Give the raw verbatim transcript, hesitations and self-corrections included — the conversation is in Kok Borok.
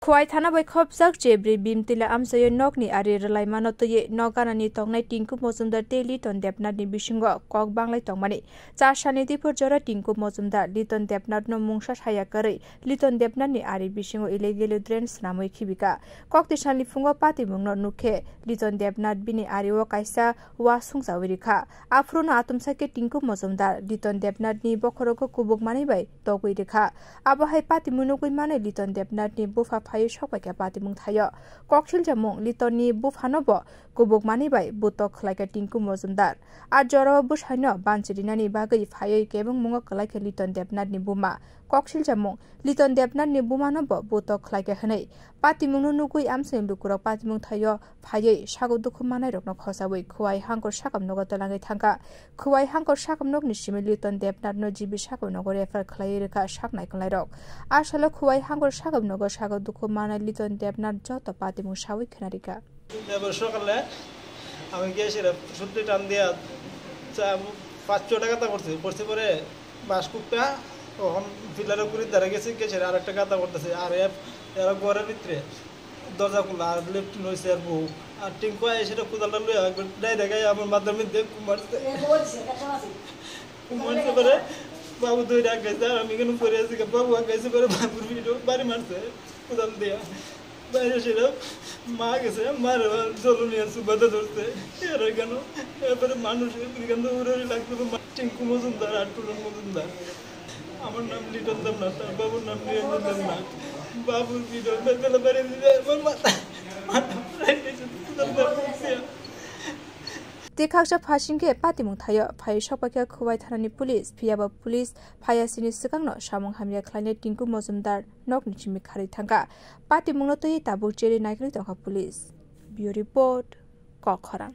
Khowai thana bai khopjak chebri bimtila amchaio nokni ari rwlaimano twiwi nok ganani tongnai Tinku Mojumdar tei Liton Debnathni bisingo kok banglai tongmani. Char salni diphor jora Tinku Mojumdar Liton Debnathno mungsa saya kwrwi Liton Debnathni ari bisingo illegal drain swnamwi khibika. Kokti salni phungo patimungno nukhe Liton Debnath bini ario kaisa wa sungjawi rikha. Aphuru no atumsa khe Tinku Mojumdar Liton Debnathni bokhorogo kubuk manwi bai togwi rikha. Abo hai patimung nugwi manwi Liton Debnathni bupha phaiwi sokpaikha patimung thaio. Kok siljamung Litonni buphano bo kubuk manwi bai butok khlaikha Tinku Mojumdar. A jorao bwsaino banchirinani bagwi phaiwi kebengmungo kwlaikha Liton Debnathni buma. Kok siljamung Liton Debnathni bumano bo butok khlaikha hwnwi patimungno nugwi amchaini lukurok patimung thaio phaiwi sago dukhu manairokno khosawi Khowai Hangkor sakam nogo twlangwi thangkha. Khowai Hangkor sakam nokni simi Liton Debnathno G B sakam nogo refer khlaiwi rwkha sak naikolnairok. A salo Khowai Hangkor sakam nogo sago dukhu manai Liton Debnath joto patimung sawi khna rikha. এবার সকালে আমি গিয়েছিলাম, সত্যি টান দিয়া চা-, পাঁচ ছটা গাঁথা করছি, করছি পরে বাঁশ কুপটা, তখন পিলারের উপরে দাঁড়া গেছে, গেছে আর একটা গাঁথা করতেছে, আর এর-, এরা ঘরের ভিতরে দরজা খোলা, আর লেট্রিন হয়েছে আর বউ, আর টিঙ্কু আয় সেটা কোদালটা লইয়া একবার ডাইরেক্ট আয় আমার মাথার মধ্যে মারছে। মারছে পরে বাবু দুই ডাক গেছে, আর আমি এখানে পড়ে আছি, বাবু আগে এসে পরে বাবুর ভিডিও বাড়ি মারছে কোদাল দিয়া। বাইরে সেটা মা গেছে, মার জল নিয়ে সুবাদে ধরছে। এরা কেন? এরপরে মানুষ এখান থেকে উড়ে উড়ে লাগছে, মা টিঙ্কু মজুমদার আর টুটুল মজুমদার। আমার নাম লিটন দেবনাথ, আর বাবুর নাম নিরঞ্জন দেবনাথ। বাবুর ভিডিও বেতলা বাড়ি দিলে আমার মাথা, মাথা ফাটাই গেছে, কোদাল দিয়ে। Tei khaksa phasing khe patimung thaio phaiwi sokpaikha Khowai thanani police, phiyaba police phaiya sini swkangno samung hamya khlainai Tinku Mojumdar nokni simi kharwi thangkha. Patimungno twiwi tabuk cherwi naikolwi tongkha police. Bureau Report, Kokkhorang.